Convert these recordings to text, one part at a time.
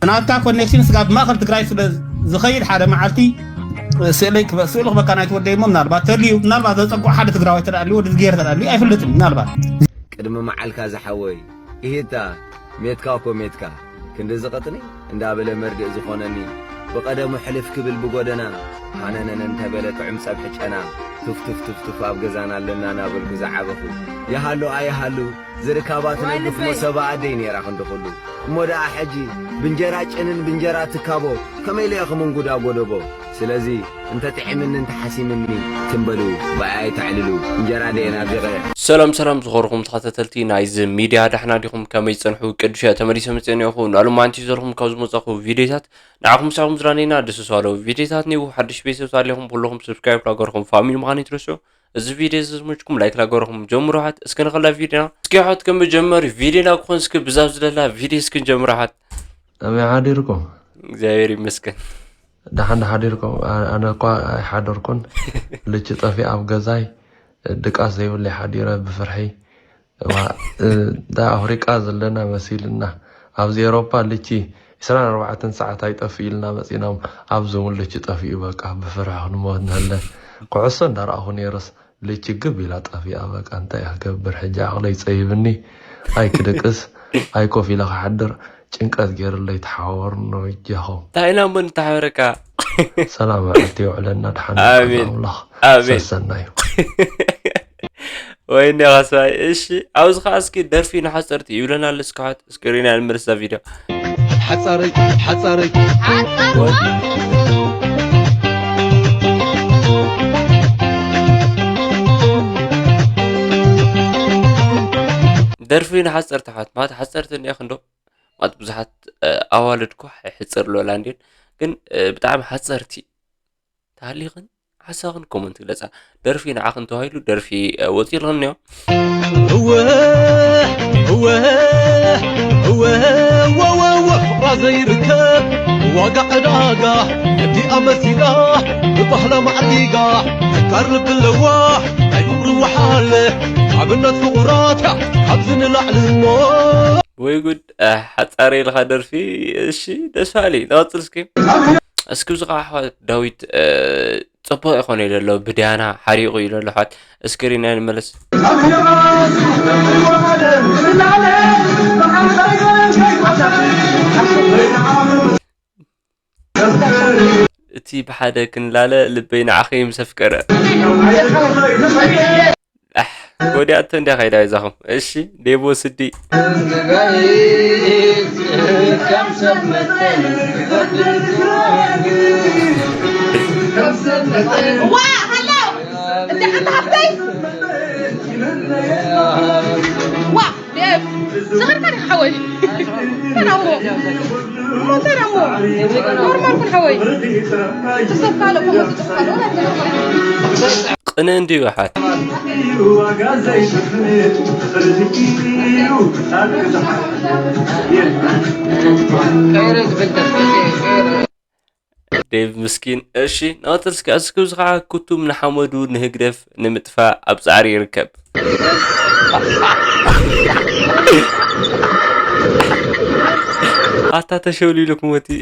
ናትካ ኮኔክሽን ስጋ ብማእኸል ትግራይ ስለ ዝኸይድ ሓደ መዓልቲ ስእለይ ክበ- ስእሉ ክበካ ናይቲ ወደይ እሞ ምናልባት ተልዩ ምናልባት ዘፀግዖ ሓደ ትግራዋይ ተዳልዩ ወዲ ዝገር ተዳልዩ ኣይፍልጥን ምናልባት። ቅድሚ መዓልካ ዝሓወይ፣ እሂታ፣ ሜትካ እኮ ሜትካ፣ ክንዲ ዝቐጥኒ እንዳበለ መርድእ ዝኾነኒ፣ ብቐደሙ ሕልፍ ክብል ብጎደና፣ ሃነነነ እንተበለ ጥዑም ጸብሒ ጨና፣ ቱፍ ቱፍ ቱፍ ቱፍ ኣብ ገዛና ኣለና እናበልኩ ዝዓበኹ። ይሃሉ ኣይሃሉ፣ ዝርካባ ትነግፍ ሞሰባ ኣደይ ነይራ ክንዲ ኩሉ። እሞ ደኣ ሕጂ፣ ብንጀራ ጭንን ብንጀራ ትካቦ፣ ከመይ ኢለ እየ ክምንጉዳ ጎደቦ? ስለዚ፣ እንተ ጥዒምኒ እንተ ሓሲምኒ፣ ትም በሉ፣ ብኣይ ኣይተዕልሉ፣ እንጀራ ደየ ናፊቐ። ሰላም ሰላም ዝኸርኹም ተኸታተልቲ ናይዚ ሚድያ ዳሕና ዲኹም ከመይ ዝፀንሑ ቅዱሻ ተመሊሰ መፅአ ኒኹ ናሉ ማንቲ ዘለኹም ካብ ዝመፀኹ ቪድዮታት ንዓኹም ሳኹም ዝራነይና ደስ ዝባለው ቪድዮታት ኒው ሓድሽ ቤተሰብ ታሌኹም ኩለኹም ሰብስክራይብ ላገርኹም ፋሚሊ ምዃን ይትረስዑ እዚ ቪድዮ ዝዝምችኩም ላይክ ላገርኹም ጀምሩ ሓት እስከ ንኸላ ቪድዮና እስኪ ሓት ከም መጀመሪ ቪድዮና ክኾን እስኪ ብዛብ ዝለላ ቪድዮ እስኪ ንጀምሩ ሓት ከመይ ሓዲርኩም እግዚኣብሔር ይመስገን ደሓን ዶ ሓዲርኩም? ኣነ እኳ ኣይሓደርኩን። ልቺ ጠፊኣ ኣብ ገዛይ ድቃስ ዘይብለይ ሓዲረ ብፍርሒ። እታ ኣፍሪቃ ዘለና መሲልና ኣብዚ ኤሮፓ ልቺ ዕስራን ኣርባዕተን ሰዓት ኣይጠፍእ ኢልና መፂና ኣብዚ እውን ልቺ ጠፊኡ በቃ ብፍርሒ ክንሞት ንህለ። ኩዕሶ እንዳረኣኹ ነይረስ ልቺ ግብ ኢላ ጠፊኣ በቃ እንታይ እያ ክገብር ሕጂ ዓቕለይ ጸይብኒ ኣይክድቅስ ኣይኮፍ ኢለ ክሓድር ጭንቀት ገይርለይ ተሓወርኖ እጃኹም እንታይ ኢና እሞ ንተሓበረካ ሰላም መዓልቲ የውዕለና ድሓን ኣሜን ኣምላኽ ኣሜን ሰሰናዩ ወይኔ ካስባይ እሺ ኣብዚ ከዓ እስኪ ደርፊ ንሓፀርቲ ይብለና ኣሎ እስካሓት እስክሪና ንምልሳ ቪድዮ ሓፃረይ ሓፃረይ ደርፊ ንሓፀርቲ ኣሕዋት ማለት ሓፀርቲ እኒኣ ክንዶ ማለት ብዙሓት ኣዋልድ እኳ ሕፅር ልበላ እንድን ግን ብጣዕሚ ሓፀርቲ ተሃሊኽን ሓሳኽን ኮመንት ግለፃ ደርፊ ንዓኽን ተባሂሉ ደርፊ ወፂልኽን እኒኦ እወ እወ እወ ወወወ ፍቕራ ዘይርከብ ዋጋ ዕዳጋ ነዲኣ መሲላ ብባህላ ማዕሪጋ ተካር ልቢ ኣለዋ ናይ ፍቕሪ ወሓለ ኣብነት ፍቑራት እያ ካብዚ ንላዕሊ እሞ ወይ ጉድ ሓፃረ ኢልካ ደርፊ እሺ ደስ በሃሊ ንቐፅል እስኪ እስኪ እዚ ከዓ ኣሕዋት ዳዊት ፅቡቕ ይኾነ ኢሉ ኣሎ ብድያና ሓሪቑ ኢሉ ኣሎ ኣሕዋት እስክሪን ናይ ንመለስ እቲ ብሓደ ክንላለ ልበይ ንዓኺ ምስ ኣፍቀረ ኣሕ ጎዲኣቶ እንድያ ከይዳ ይዛኹም እሺ ዴቦ ስዲ ዋ ሃሎ እንደ ሓንቲ ሃፍተይ ዋ ዴቭ ዝኸርካ ዲኻ ሓወይ እንታይ ደሞ እሞ እንታይ ደሞ ኖርማል ኩን ሓወይ እቲ ሰብ ካልእ ኮመንት ይፅሕፍ ኣሎ ወላ ቅነ እንድዩ ኣሓት ዴቭ ምስኪን እሺ ንቐፅል እስኪ ኣስክብዚ ከዓ ክቱም ንሓመዱ ንህግደፍ ንምጥፋእ ኣብ ፃዕሪ ይርከብ ኣታ ተሸውሊሉ ክሞት እዩ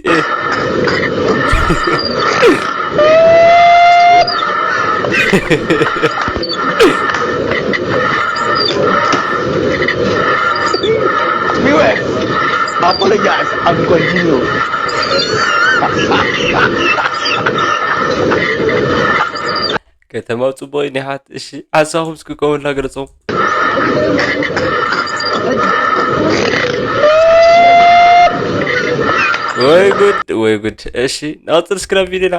Beware! Apologize and continue. ከተማው ጽቡቕ እዩ ኒሓት እሺ ሓሳኹም እስኪ ኮመንት ላገለጾም ወይ ጉድ ወይ ጉድ እሺ ንቐጽል እስክራብ ቪዲዮና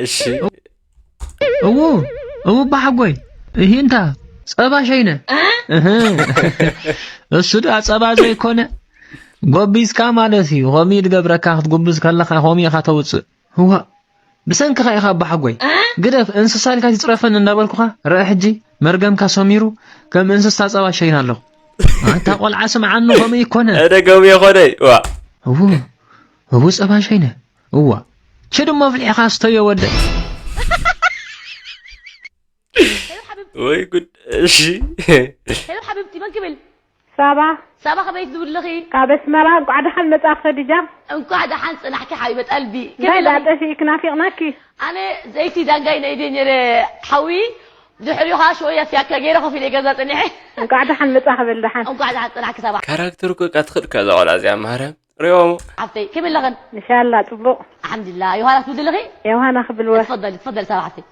እሺ እዉ እዉ ባሓጎይ እሂ እንታ ጸባ ሸይነ እህ እሱ ደኣ ጸባ ዘይኮነ ጎቢዝካ ማለት እዩ ኾሚ ድገብረካ ክትጉብዝ ከለኻ ኾሚ ኢኻ ተውጽእ እዋ ብሰንክኻ ኢኻ ባሓጎይ ግደፍ እንስሳ ኢልካ ትጽረፈኒ እንዳበልኩኻ ርኣ ሕጂ መርገምካ ሰሚሩ ከም እንስሳ ጸባ ሸይነ ኣለኹ ኣታ ቆልዓ ስምዓኒ ኾሚ ይኮነ ደገም የኾነይ ዋ እዉ እዉ ጸባ ሸይነ እዋ ሽድ እሞ ኣፍሊሕኻ ስተዮ ወደይ ሰይድ ሓቢብ ወይ ጉድ። እሺ። ሄሎ ሓቢብቲ መን ክብል? ሳባ ሳባ ከመይ ትብልኺ? ካብ ኣስመራ። እንኳዕ ደሓን መጻእኪ ከዲጃ። እንኳዕ ደሓን ጽናሕኪ ሓቢበ ጠልቢ። እንታይ ደኣ ጠፊእኪ? ናፊቕናኪ። ኣነ ዘይቲ ዳንጋይ ነይደ ነይረ ሓዊ ድሕሪኻ ሽወያ ስያካ ገይረ ኮፍ ኢለ ገዛ ጸኒሐ። እንኳዕ ደሓን መጻእኪ በል ደሓን። እንኳዕ ደሓን ጽናሕኪ ሳባ። ካራክተር እኮ እቃ ትኽእል እኮ እዛ ቆልዓ እዚኣ ማርያም። ርኦም። ሓፍተይ ከመይ ኣለኽን? ንሻላ ጽቡቕ። ኣልሓምዱሊላህ። ዮሃናስ ብድልኺ? ዮሃና ክብል ወ። ትፈደሊ ትፈደሊ ሳባ ሓፍተይ።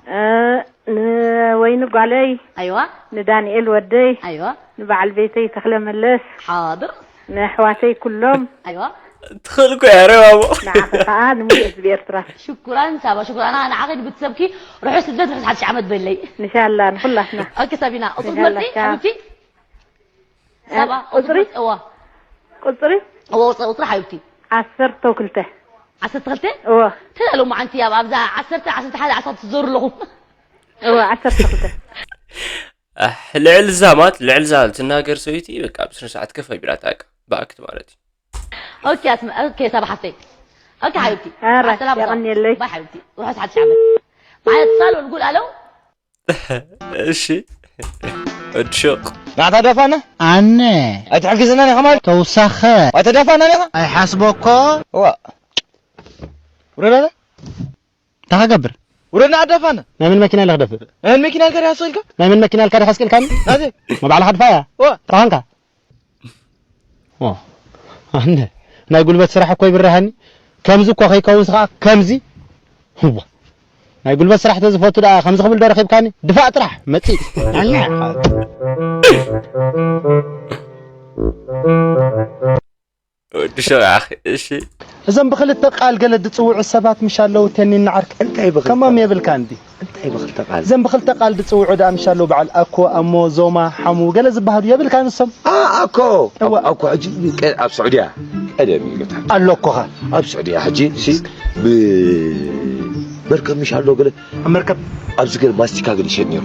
ንወይኒ ጓለይ። ኣይዋ። ንዳንኤል ወደይ። ኣይዋ። ንበዓል ቤተይ ተኽለ መለስ። ሓድር። ንኣሕዋተይ ኩሎም። ኣይዋ። ትኽእል እኮ እያ ርባቦ። ንዓኺ ከኣ ንምሉእ ህዝቢ ኤርትራ። ሽኩራን ሳባ ሽኩራን ንዓኺ ንብትሰብኪ ርሑስ ልደት ርሑስ ሓድሽ ዓመት በለይ። ንሻላ ንኹላትና። ኦኬ ሳቢና ቁጽሪ ትመርጺ ሓብቲ? ሳባ ቁጽሪ እዋ ቁጽሪ እዋ ቁጽሪ ቁጽሪ ሓብቲ ዓሰርተ ክልተ ዓሰርተ ክልተ እዋ ተላሎ መዓንቲ ኣብ ኣብዛ ዓሰርተ ዓሰርተ ሓደ ዓሰርተ ትዞሩ ኣለኹ እዋ ዓሰርተ ክልተ ልዕል ዛማት ልዕል ዛል ትናገር ሰበይቲ በቃ ብስነ ስርዓት ከፍ ኣቢላ ታቃ ብኣክት ማለት እዩ ኦኬ ኣስመ ኦኬ ሳባ ሓፍተይ ኦኬ ሓብቲ ኣረ የቐንየለይ ባይ ሓብቲ ርሑስ ሓድሽ ዓመት ማለት ሳሎን ጉል ኣለው እሺ ወዲ ሹቕ ናታ ደፋነ ኣነ ኣይትሕግዝና ኒ ከማል ተውሳኸ ኣይተደፋነ ኒኻ ኣይሓስቦኮ እዋ ውረዳለ እንታይ ክገብር ውረድና ኣደፋነ ናይ ምን መኪና ኢለ ክደፍእ ናይ ምን መኪና ኢልካ ዳስ ኢልካ ናይ ምን መኪና ኢልካ ዳስ ኢልካኒ ናዚ መባዕልኻ ድፋያ እዋ ተኻንካ ኣነ ናይ ጉልበት ስራሕ እኮ ይብርሃኒ ከምዚ እኮ ከይከውንስ ከዓ ከምዚ ህዋ ናይ ጉልበት ስራሕ ተዝፈቱ ደኣ ከምዚ ክብል ዶ ረኺብካኒ ድፋእ ጥራሕ መፂእ ኣነ ወዲ ሸባኽ እሺ እዞም ብክልተ ቃል ገለ ድጽውዑ ሰባት ምሽ ኣለዉ ተኒን ንዓርክ እንታይ ብክልተ ከማም የብልካ እንዲ እንታይ ብክልተ ቃል እዞም ብክልተ ቃል ድጽውዑ ደኣ ምሽ ኣለዉ በዓል ኣኮ ኣሞ ዞማ ሓሙ ገለ ዝበሃሉ የብልካ ንሶም ኣኮ ኣኮ ሕጂ ኣብ ስዑድያ ቀደም እዩ ኣሎ ኣኮኻ ኣብ ስዑድያ ሕጂ ሲ ብመርከብ ምሽ ኣሎ ገለ ኣብ መርከብ ኣብዚ ገለ ማስቲካ ገለ ይሸጥ ነይሩ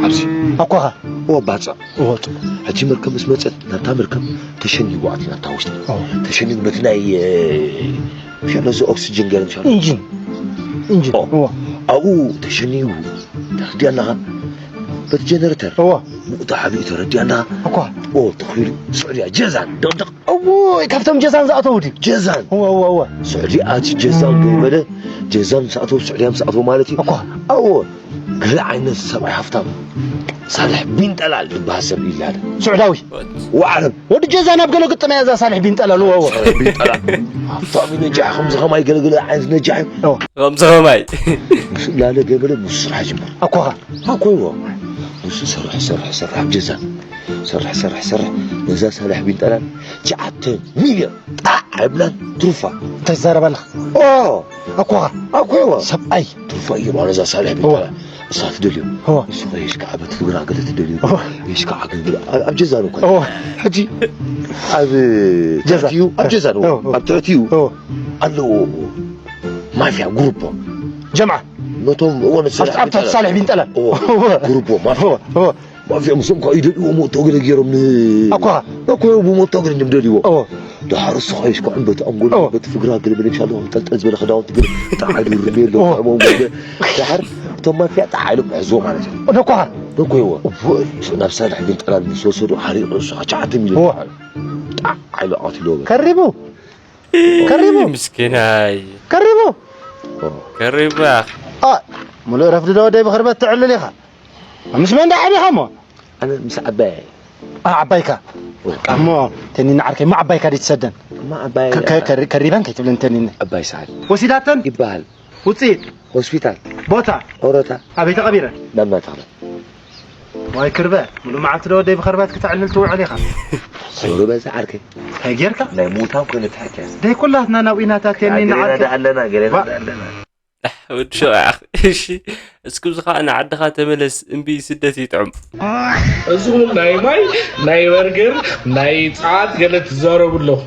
ኣብዚ ኣኮኻ ወባጽዕ እወጡ። ሕጂ መርከብ ምስ መጸት ናብታ መርከብ ተሸኒዋ ኣትዩ ናብታ ውሽጢ ተሸኒው ነቲ ናይ ምሻ ነዚ ኦክስጅን ገለ ምሻ ኢንጂን ኢንጂን እዎ ኣብኡ ተሸኒው ተኽዲ ኣለኻ በቲ ጀነሬተር እዎ ብኡ ተሓቢኡ ተረዲ ኣለኻ እኳ እዎ ተኽቢሉ ስዑድያ ጀዛን ደቕደቕ እዎ ካብቶም ጀዛን ዝኣተው ድዩ ጀዛን እዎ እዎ እዎ ስዑድያ ኣቲ ጀዛን ገይበለ ጀዛን ምስ ኣተው ስዑድያ ምስ ኣተው ማለት እዩ እኳ እዎ ገለ ዓይነት ሰብኣይ ሃፍታም ሳልሕ ቢን ጠላል ዝበሃል ሰብ እዩ ላለ ስዑዳዊ ወዓረብ ወዲ ጀዛ ናብ ገለ ግጥም እያ እዛ ሳልሕ ቢን ጠላል ወወ ቢን ጠላል ሃፍታም እዩ ነጃሕ ከምዚ ከማይ ገለገለ ዓይነት ነጃሕ እዩ ከምዚ ከማይ ምስ ላለ ገበለ ምስ ስራሕ ጅምር ኣኳኻ ኣኮይዎ ንሱ ሰርሕ ሰርሕ ሰርሕ ኣብ ጀዛ ሰርሕ ሰርሕ ሰርሕ ነዛ ሳልሕ ቢን ጠላል ትሽዓተ ሚልዮን ጣዕ ኣይብላን ትሩፋ እንታይ ትዛረብ ኣለኻ ኦ ኣኮኻ ኣኮዋ ሰብኣይ ትሩፋ እዩ ማለት እዛ ሳልሕ ቤት እዋ እሳ ትደልዮ እዋ ንሱ ኸይሽ ከዓ በቲ ፍግራ ገለ ትደልዮ እዋ ይሽ ከዓ ገለ ኣብ ጀዛ ነው እኮ እዋ ሕጂ ኣብ ጀዛ እዩ ኣብ ጀዛ ነው እዋ ኣብ ትሕት እዩ እዋ ኣለዎ ማፊያ ጉሩፖ ጀምዓ ነቶም እዋ ንስራሕ ኣብ ትሕት ሳልሕ ቢንጠላ እዋ ጉሩፖ ማፊያ እዋ እዋ ማፍያ ምስኦም ከዓ ይደልዎ ሞቶ ገለ ገይሮም ን ኣኳ ኣኮ ብሞቶ ገለ እዮም ደልዎ ኦ ደሓር እሱ ኸይሽ ከዓ በቲ ኣንጎል ኦ በቲ ፍግራ ገለ በለ ምሻሎ ጠልጠል ዝበለ ክዳውንቲ ገለ ጣዓ ይርሜ ኣሎ ኦ ክዕቦም ገለ ደሓር እቶም ማፍያ ጣዓ ኢሎም ክሕዝዎ ማለት እዩ ደኳ ደኮይዎ ናብ ሳልሕ ግን ጠላል ምስ ወሰዱ ሓሪቑ እሱ ከዓ ሸዓተ ሚልዮን ኦ ጣዓ ኢሉ ኣትልዎ ከሪቡ ከሪቡ ምስኪናይ ከሪቡ ከሪቡ ኣኽ ኣ ሙሉእ ረፍዲ ዶ ወደይ ብኽርበት ትዕልል ኢኻ ምስ መን ዳ ዓቢኻ እሞ ኣነ ምስ ዓባይ ኣ ዓባይካ እሞ ተኒኒ ዓርከይ እሞ ዓባይካ ዲ ትሰደን እማ ዓባይ ከ- ከ- ከሪ- ከሪበን ከይትብልን ተኒኒ ዓባይ ሰዓል ወሲዳተን ይበሃል ውፅኢት ሆስፒታል ቦታ ኦሮታ ኣበይ ተቐቢረን ናብ ናታኽለ ዋይ ክርበ ሙሉእ መዓልቲ ዶ ወደይ ብኸርባት ክተዕልል ትውዕል ኢኻ ዞሮ በዛ ዓርከይ እንታይ ጌርካ ናይ ሙታን ኮይነ ትሕት እያ ደይ ኩላትና ናብኡ ኢና ታቴኒ ገሌና ንዓርከ ዳ ኣለና ገሌና ዳ ኣለና ወዲ ሸውዓኽ እሺ እስኩ ዝኸዓ ንዓድኻ ተመለስ እምቢ ስደት ይጥዑም እዚኹም ናይ ማይ ናይ በርገር ናይ ጸዓት ገለ ትዛረቡ ኣለኹ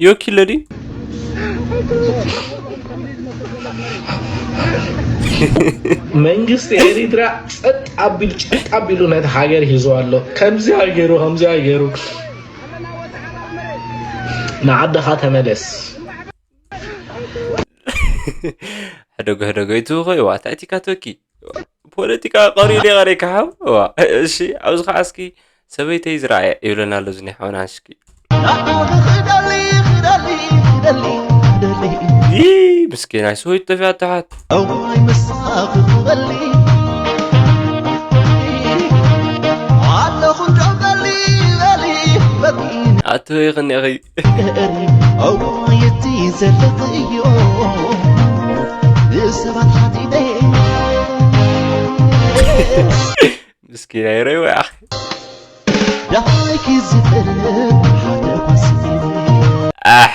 ዮኪሎ ድዩ መንግስቲ ኤሪትራ ጸጥ ኣቢሉ ጸጥ ኣቢሉ ነቲ ሃገር ሂዞ ኣሎ ከምዚኣ ገይሩ ከምዚኣ ገይሩ ንዓድኻ ተመለስ ሕደጎ ሕደጎ ይትውኸ ይዋ ታእቲካ ቶኪ ፖለቲካ ቀሪኡ ሊቐሪካ ሓው። እዋ፣ እሺ፣ ኣብዚ ኸዓ እስኪ ሰበይተይ ዝረኣየ ይብለና ኣሎ እዚ ናይ ሓውና እስኪ። ይይ፣ ምስኪናይ ሰበይቱ ጠፊኣ ተሓት። ኣትበይ ኽኒኺ። ምስኪናይ ረይዋ ኣኺ። ኣሕ።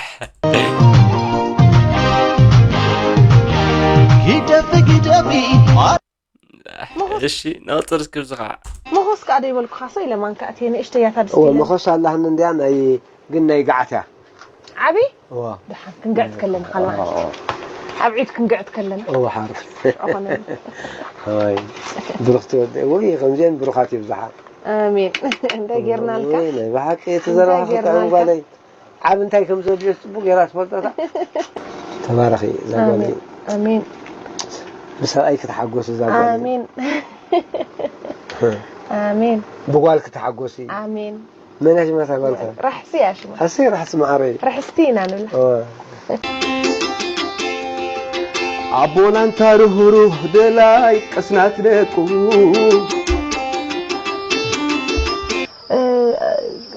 እሺ፣ ንቕጽል እስኪ ብዚ ኸዓ። መኾስ ከኣ ዶ ይበልኩኻ ሰ ኢለ ማንካ እትየ ንእሽተይ እያ እታ ድስቲ እወ፣ ገለ። መኾስ ኣላህኒ እንድያ ናይ፣ ግን ናይ ገዓት እያ። ዓቢ? እወ። ደሓን ክንግዕት ከለና ኻልኣ። እወ፣ እወ። ኣብ ዒድ ክንግዕት ከለና። እወ፣ ሓር። ኣይኮነን። እወይ፣ ብሩኽቲ ወደይ። ወይ፣ ከምዚአን ብሩኻት ይብዝሓ። ኣሜን። እንታይ ጌርናልካ? ወይ፣ ናይ ብሓቂ እቲ እንታይ ዘረባኻ ጌርናልካ? ጓለይ። ዓብ እንታይ ከም ዘድልዮ ጽቡቕ ጌራ ትፈልጦ እታ። ተባረኺ እዛ ጓለይ። ኣሜን። ኣሜን። ብሰብኣይ ክትሓጎስ እዛ ጓለይ። ኣሜን። ኣሜን። ብጓል ክትሓጎሲ። ኣሜን። መን እያ ሽማ እታ ጓልካ? ራሕሲ እያ ሽማ። ራሕሲ፣ ራሕሲ መዓረይ። ራሕስቲ ኢና ንብላ። እወ። ኣቦና እንታ ርህሩህ ደላይ ቅስናት ደቁ። እ፣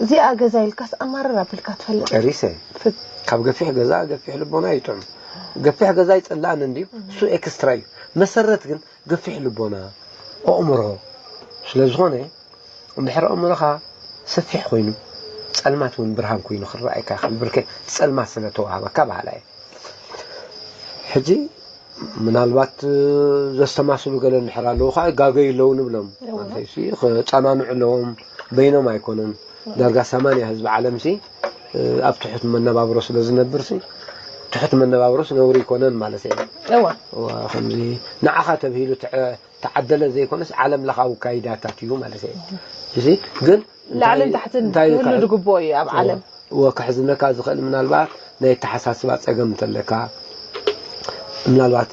እዚኣ ገዛ ኢልካስ ኣማርር ኣቢልካ ትፈልጥ? ጨሪሰ። ፍት-፣ ካብ ገፊሕ ገዛ ገፊሕ ልቦና ይጥዑም። ገፊሕ ገዛ ይጸላእን እንድዩ፣ እሱ ኤክስትራ እዩ። መሰረት ግን ገፊሕ ልቦና፣ ኣእምሮ ስለ ዝኾነ፣ እንድሕር ኣእምሮኻ ሰፊሕ ኮይኑ፣ ጸልማት እውን ብርሃን ኮይኑ ክረኣየካ ይኽእል። ብርኬ ጸልማት ስለ ተዋህበካ በሃላይ እየ። ሕጂ ምናልባት ዘስተማስሉ ገለ እንድሕር ኣለዉ ኸዓ ጋገዩ ኣለዉ ንብሎም። እዋ። ማለተይሲ፣ ክጸናንዑ ኣለዎም፣ በይኖም ኣይኮነን። ዳርጋ ሰማንያ ህዝቢ ዓለምሲ፣ ኣብ ትሑት መነባብሮ ስለ ዝነብርሲ፣ ትሑት መነባብሮስ ነውሪ ኣይኮነን ማለት እየ። እዋ። እዋ፣ ከምዚ ንዓኻ ተብሂሉ ትዕ-፣ ተዓደለ ዘይኮነስ ዓለም ለኻዊ ካይዳታት እዩ ማለት እየ። እሺ፣ ግን ላዕልን እንታይ፣ ታሕትን እንታይ ክህሉ ክዓ-፣ ዝግብኦ እዩ ኣብ እወ፣ ዓለም። እወ፣ ክሕዝነካ ዝኽእል ምናልባት ናይ ኣተሓሳስባ ጸገም እንተለካ፣ ምናልባት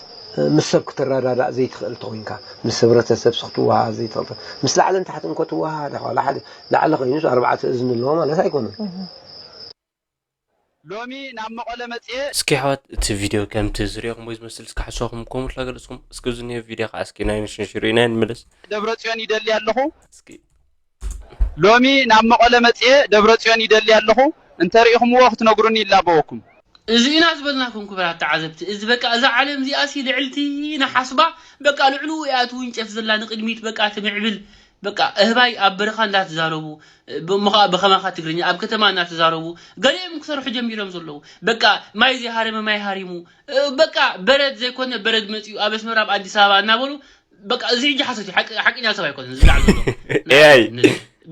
ምስ ሰብ ክትረዳዳእ ዘይትኽእል ተኾይንካ፣ ምስ ሕብረተሰብ ሲ ክትወሃሃድ ዘይትኽእል፣ ምስ ላዕልን ታሕትን እኮ ትወሃሃድ ኢኻ። ላዕሊ፣ ላዕሊ ኮይኑስ ኣርባዕተ እዝኒ ኣለዎ ማለት ኣይኮነን። እህ። ሎሚ ናብ መቐለ መጽየ። እስኪ ኣሕዋት፣ እቲ ቪድዮ ከምቲ ዝሪኦኹምዎ ዝመስል እስኪ ሓሳብኩም ኮመንት ላገለጽኩም፣ እስኪ እዚ እኒኦ ቪድዮ ከዓ እስኪ ናይ ንሽንሽር ኢና ንመለስ። ደብረጽዮን ይደሊ ኣለኹ። እስኪ። ሎሚ ናብ መቐለ መጽየ ደብረጽዮን ይደሊ ኣለኹ። እንተሪኢኹምዎ ክትነግሩኒ ይላበወኩም። እዚ ኢና ዝበልናኩም ክቡራት ተዓዘብቲ። እዚ በቃ እዛ ዓለም እዚኣሲ ልዕልቲ ንሓስባ በቃ ልዕሉ እያ ትውንጨፍ ዘላ ንቕድሚት በቃ ትምዕብል። በቃ እህባይ ኣብ በረኻ እንዳተዛረቡ፣ ብሞ ኸኣ ብኸማኻ ትግርኛ ኣብ ከተማ እናተዛረቡ፣ ገሊኦም ክሰርሑ ጀሚሮም ዘለዉ። በቃ ማይ ዘይሃረመ ማይ ሃሪሙ፣ እ፣ በቃ በረድ ዘይኮነ በረድ መጺኡ ኣብ ኣስመራ ኣብ ኣዲስ ኣበባ እናበሉ፣ በቃ እዚ ሕጂ ሓሶት እዩ። ሓቂ-፣ ሓቀኛ ሰብ ኣይኮነን ዝብላዕ ዘሎ። ኤኣይ።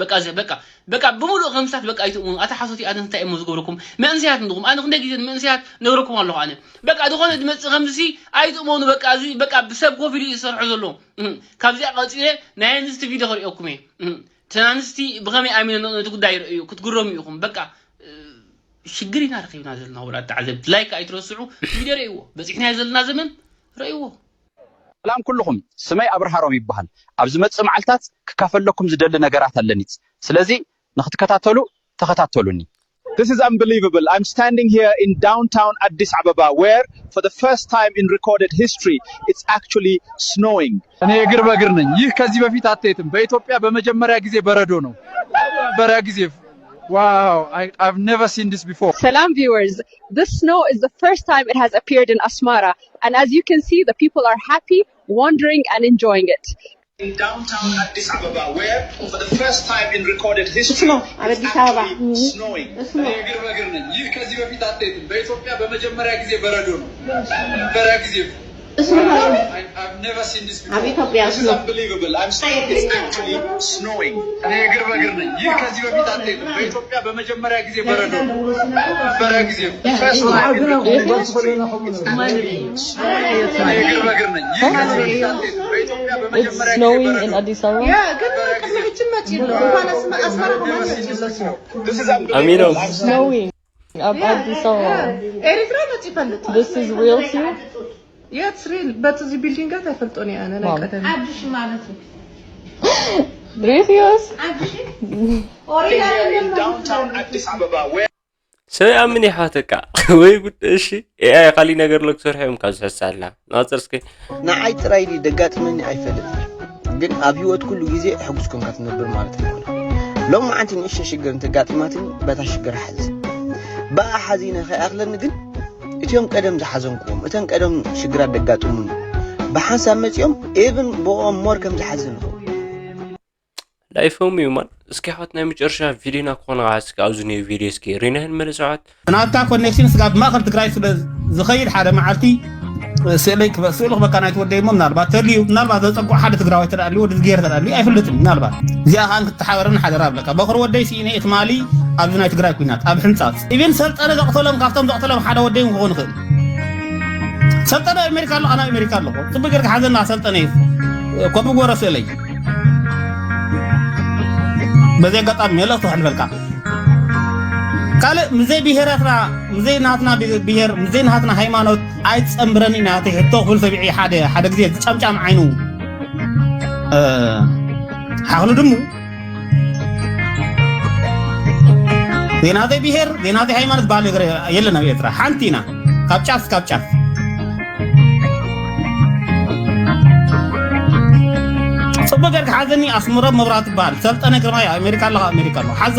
በቃ እዚ፣ በቃ፣ በቃ ብምሉእ ከምስታት በቃ ኣይትእመኑ። ኣታ ሓሶት እዩ፣ ኣነ እንታይ እሞ ዝገብረኩም? መንእሰያት እንድኹም፣ ኣነ ክንደይ ግዜ መንእሰያት ነግረኩም ኣለኹ ኣነ። በቃ ዝኾነ ዝመጽእ ከምዚ ሲ ኣይትእመኑ፣ በቃ እዚ በቃ ብሰብ ኮፍ ኢሉ እዩ ዝሰርሖ ዘሎ። እህ፣ ካብዚኣ ቀጺለ ናይ ኣንስቲ ቪድዮ ከርእየኩም እየ። እህ፣ እተን ኣንስቲ ብኸመይ ኣሚነን ነቲ ጉዳይ ይርእዩ፣ ክትግረሙ ኢኹም። በቃ፣ እ፣ ሽግር ኢና ረኺብና ዘለና፣ ወላ ተዓዘብቲ። ላይክ ኣይትረስዑ፣ ቪድዮ ርእይዎ። በጺሕናዮ ዘለና ዘመን ርእይዎ። ሰላም ኩልኹም፣ ስመይ ኣብርሃ ሮም ይበሃል። ኣብ ዝመጽእ መዓልታት ክካፈለኩም ዝደሊ ነገራት ኣለኒ። ስለዚ ንኽትከታተሉ ተኸታተሉኒ። This is unbelievable. I'm standing here in downtown Addis Ababa, where for the first time in recorded history, it's actually snowing. እኔ እግር በእግር ነኝ። ይህ ከዚህ በፊት አትሄድም። በኢትዮጵያ በመጀመሪያ ጊዜ በረዶ ነው። በረዶ ጊዜ። Wow, I, I've never seen this before. Salam viewers, this snow is the first time it has appeared in Asmara, and as you can see, the people are happy, wandering and enjoying it. In downtown Addis Ababa, where for the first time in recorded history, ስኖ ኣብ it's ኣዲስ ኣበባ። Actually snowing. ስኖ። እኔ እግር በእግር ነኝ። ይህ ከዚህ በፊት አትሄድም። በኢትዮጵያ በመጀመሪያ ጊዜ በረዶ ነው። በረዶ ጊዜ። ስኖ። I, I've never seen this before. ኣብ ኢትዮጵያ This is ስኖ። Unbelievable. I'm saying it's actually snowing. እኔ እግር በእግር ነኝ። ይህ ከዚህ በፊት አትሄድም። በኢትዮጵያ በመጀመሪያ ጊዜ በረዶ ነው። በረዶ ጊዜ። First time in recorded history. It's actually snowing. እኔ እግር በእግር ነኝ። ይህ ከዚህ በፊት አትሄድም። በኢትዮጵያ It's በመጀመሪያ ጊዜ snowing በረዶ in ነው። Addis Ababa. ያ፣ ግን ቅድሚ ሕጂ መጺኡ ኣሎ። እንኳን ኣስመ-፣ ኣስመራ ከማን መጺኡ ኣሎ ስኖ። This is unbelievable. ኣሚኖም። I'm standing Snowing ኣብ Yeah, ኣዲስ ኣበባ። Yeah. ኤሪትራ መጺኡ ይፈልጥ። This is real too? የት ሪል በቲ እዚ ቢልዲንጋት ኣይፈልጦን እየ ኣነ ናይ ቀደም። ሓድሽ ማለት እዩ። ድሬስዮስ ሓድሽ ኦሪላ downtown Addis Ababa where ሰብ ይኣምን ይሓተካ ወይ ጉድ። እሺ ኤኣይ ካሊእ ነገር ሎ ክሰርሑ እዮም ካብ ዝሕሳላ ናፅር እስከ ንዓይ ጥራይ ድዩ ደጋጥመኒ ኣይፈልጥ፣ ግን ኣብ ህይወት ኩሉ ግዜ ሕጉስ ኮንካ ትነብር ማለት ኣይኮነ። ሎማዓንቲ ንእሽቶ ሽግር እንተጋጢማትኒ በታ ሽግር ሓዝን፣ ብኣ ሓዚነ ከይኣኽለኒ ግን እቲኦም ቀደም ዝሓዘንክዎም እተን ቀደም ሽግራት ደጋጥሙኒ ብሓንሳብ መፂኦም ኤብን ብኦም ሞር ከም ዝሓዝን ይኸውን። ላይፎም እዩ ማን እስኪ ሓት ናይ መጨረሻ ቪዲዮና ክኾነ ከዓ እስኪ ኣብዚ ነይ ቪዲዮ እስኪ ሪናህን መለሰዓት ናታ ኮኔክሽን ስጋብ ማእኸል ትግራይ ስለ ዝኸይድ ሓደ መዓልቲ ስእለይ ክበ- ስእሉ ክበካ ናይ ትወደይ እሞ ምናልባት ተልዩ ምናልባት ዘፀጉዕ ሓደ ትግራዋይ ተዳልዩ ወዲ ዝገይር ተዳልዩ ኣይፍልጥን ምናልባት እዚኣ ከዓን ክትተሓበረን ሓደራ ኣብለካ በኽሪ ወደይ ስኢነ ትማሊ ኣብዚ ናይ ትግራይ ኩናት ኣብ ሕንፃፅ ኢቨን ሰልጠነ ዘቕተሎም ካብቶም ዘቕተሎም ሓደ ወደይ ክኾን ይኽእል ሰልጠነ ኣሜሪካ ኣሎ ኣነ ኣሜሪካ ኣለኹ ፅቡቅ ጌርካ ሓዘና ሰልጠነ እዩ ኮፒ ጎረ ስእለይ በዚ ኣጋጣሚ መልእኽቲ ክሕልፈልካ ካልእ ምዘይ ብሄራትና ምዘይ ናትና ብሄር ምዘይ ናትና ሃይማኖት ኣይትፀንብረኒ ኢና እቲ ሕቶ ክብል ሰሚዐ ሓደ ሓደ ግዜ ዝጫምጫም ዓይኑ ሓኽሉ ድሙ ዜናተይ ብሄር ዜናተይ ሃይማኖት ባል ነገር የለን ኣብ ኤርትራ ሓንቲ ኢና ካብ ጫፍ ካብ ጫፍ ፅቡቅ ጌርካ ሓዘኒ ኣስምሮም መብራት ትበሃል ሰልጠነ ግርማይ ኣሜሪካ ኣለኻ ኣሜሪካ ኣለኹ ሓዞ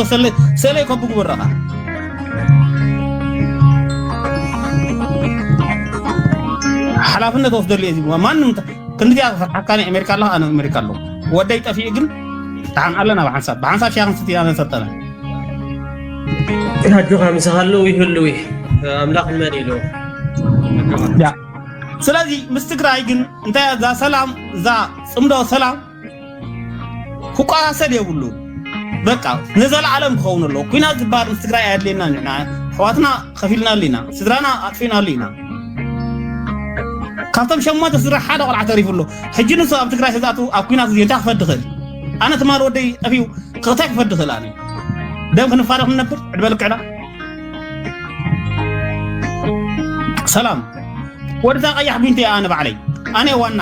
ስእለይ ኮቢ ግበረኻ ሓላፍነት ወስደሉ እየ ዝብልዋ ማንም ክንዲዚኣ ዝፈርሓካኒ ኣሜሪካ ኣለኻ ኣነ ኣሜሪካ ኣለኹ ወደይ ጠፊኡ ግን ደሓን ኣለና ብሓንሳብ ብሓንሳብ ሻ ክንስቲ ኣነ ሰልጠነ ኣጆኻ ምሳኻ ኣለዉ ይህልው ኣምላኽ መን ኢሉ ስለዚ ምስ ትግራይ ግን እንታይ እዛ ሰላም እዛ ፅምዶ ሰላም ክቋሳሰል የብሉን በቃ ንዘለዓለም ክኸውን ኣለዎ ኩናት ዝበሃል ምስ ትግራይ ኣየድልየና ንሕና ኣሕዋትና ከፊልናሉ ኢና ስድራና ኣጥፊእናሉ ኢና ካብቶም ሸሞንተ ስድራ ሓደ ቆልዓ ተሪፉ ኣሎ ሕጂ ንሱ ኣብ ትግራይ ተዝኣቱ ኣብ ኩናት እዚ እንታይ ክፈዲ ክእል ኣነ ትማል ወደይ ጠፊኡ ክቕታይ ክፈዲ ክእል ኣነ ደም ክንፋረ ክንነብር ዕድመ ልክዕና ሰላም ወድታ ቀያሕ ቢንተ ኣነ ባዕለይ ኣነ ዋና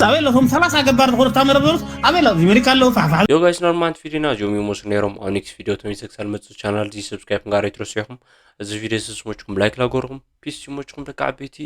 ኣበይ ኣለኹም ሰላሳ ገባር ዝኾኑ ታመረበሩት ኣበይ ኣለኹ ኣሜሪካ ኣለዉ ፋሕፋሕ ዮ ጋይስ ኖርማንት ቪዲዮና እዚኦም ይመስሉ ነይሮም ኣብ ኔክስት ቪዲዮ ተመልሰ ክሳብ መፅእ ቻናል እዚ ሰብስክራይብ ጋር ኣይትረስዑ ኢኹም እዚ ቪዲዮ ስስሞችኩም ላይክ ላገርኹም ፒስ ይሞችኩም ደቂ ዓበይቲ